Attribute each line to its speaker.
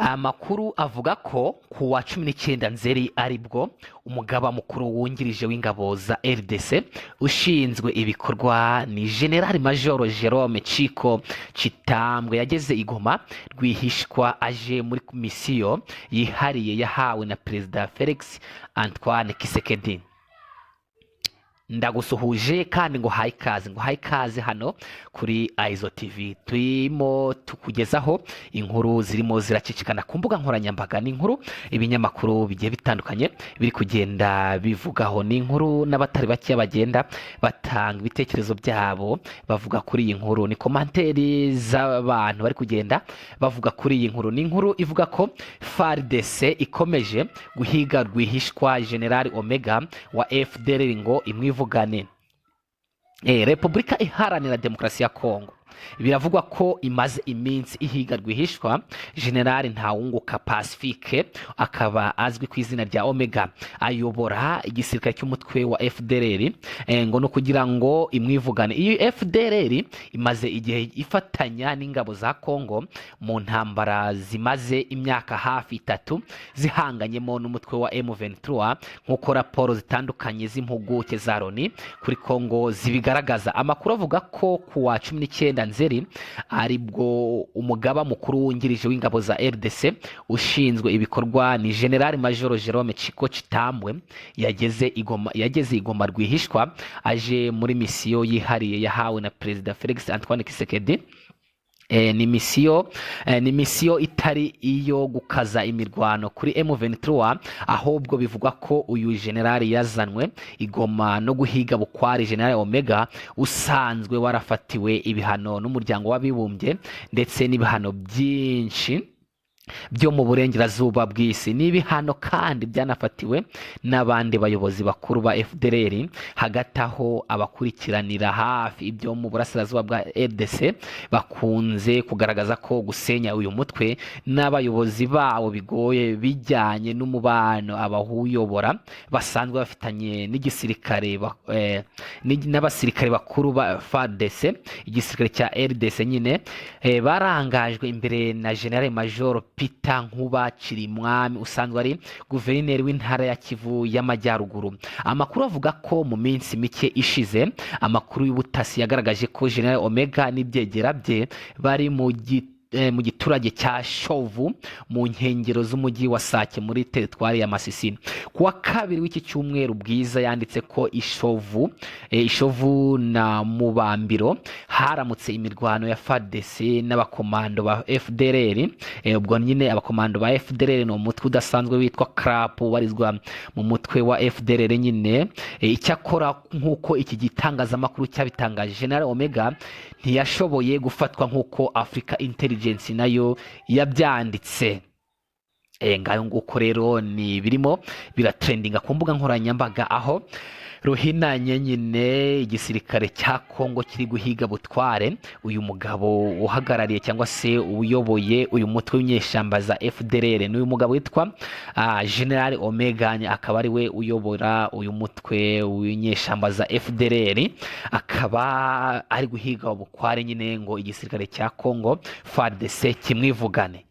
Speaker 1: Amakuru avuga ko ku wa 19 Nzeri aribwo umugaba mukuru wungirije w'ingabo za RDC ushinzwe ibikorwa ni General Major Jerome Chiko Chitambwe yageze i Goma rwihishwa aje muri misiyo yihariye yahawe na Perezida Felix Antoine Tshisekedi. Ndagusuhuje kandi ngo haye ikaze, ngo haye ikaze hano kuri Aizo TV. Turimo tukugezaho inkuru zirimo ziracicikana ku mbuga nkoranyambaga. Ni inkuru ibinyamakuru bigiye bitandukanye biri kugenda bivugaho, ni inkuru n'abatari bake bagenda batanga ibitekerezo byabo bavuga kuri iyi nkuru. Ni commentaires z'abantu bari kugenda bavuga kuri iyi nkuru. Ni inkuru ivuga ko FARDC ikomeje guhiga rwihishwa General Omega wa FDLR ngo imwivugane. Repubulika Iharanira Demokarasi ya Kongo biravugwa ko imaze iminsi ihiga rwihishwa General Ntawunguka Pacifique, akaba azwi ku izina rya Omega, ayobora igisirikare cy'umutwe wa FDLR, ngo no kugira ngo imwivugane. Iyi FDLR imaze igihe ifatanya n'ingabo za Kongo mu ntambara zimaze imyaka hafi 3 zihanganyemo n'umutwe wa M23, nk'uko raporo zitandukanye z'impuguke za Loni kuri Kongo zibigaragaza. Amakuru avuga ko ku wa 19 Nzeri aribwo umugaba mukuru wungirije w'ingabo za RDC ushinzwe ibikorwa ni General Major Jerome Chiko Chitambwe yageze i Goma rwihishwa aje muri misiyo yihariye yahawe na Perezida Felix Antoine Tshisekedi. Ni misiyo itari iyo gukaza imirwano kuri M23, ahubwo bivugwa ko uyu general yazanwe i Goma no guhiga bukwari General Omega usanzwe warafatiwe ibihano n'Umuryango w'Abibumbye ndetse n'ibihano byinshi byo mu burengerazuba bw'isi. Ni ibihano kandi byanafatiwe n'abandi bayobozi bakuru ba FDLR. Hagati aho, abakurikiranira hafi ibyo mu burasirazuba bwa RDC bakunze kugaragaza ko gusenya uyu mutwe n'abayobozi bawo bigoye, bijyanye n'umubano abawuyobora basanzwe bafitanye n'igisirikare n'abasirikare bakuru ba FARDC, igisirikare cya RDC nyine, barangajwe imbere na General Major Peter Nkuba Cirimwami usanzwe ari guverineri w'intara ya Kivu y'Amajyaruguru. Amakuru avuga ko mu minsi mike ishize amakuru y'ubutasi yagaragaje ko General Omega n'ibyegera bye bari mu giturage cya Shovu mu nkengero z'umujyi wa Sake muri teritwari ya Masisi. Ku wa kabiri w'iki cyumweru, Bwiza yanditse ko Ishovu na Mubambiro haramutse imirwano ya FARDC n'abakomando ba FDLR. Ubwo nyine abakomando ba FDLR ni umutwe udasanzwe witwa CRAP ubarizwa mu mutwe wa FDLR nyine. Icyakora nk'uko iki gitangazamakuru cyabitangaje, General Omega ntiyashoboye gufatwa nk'uko Africa Intelligence nayo yabyanditse. Ngayo nguko rero ni birimo biratrendinga ku mbuga nkoranyambaga, aho ruhinanye nyine igisirikare cya Kongo kiri guhiga butware uyu mugabo uhagarariye cyangwa se uyoboye uyu mutwe w'inyeshyamba za FDLR. Ni uyu mugabo witwa General Omega, akaba ari we uyobora uyu mutwe w'inyeshyamba za FDLR, akaba ari guhiga bukware nyine ngo igisirikare cya Kongo FARDC kimwivugane.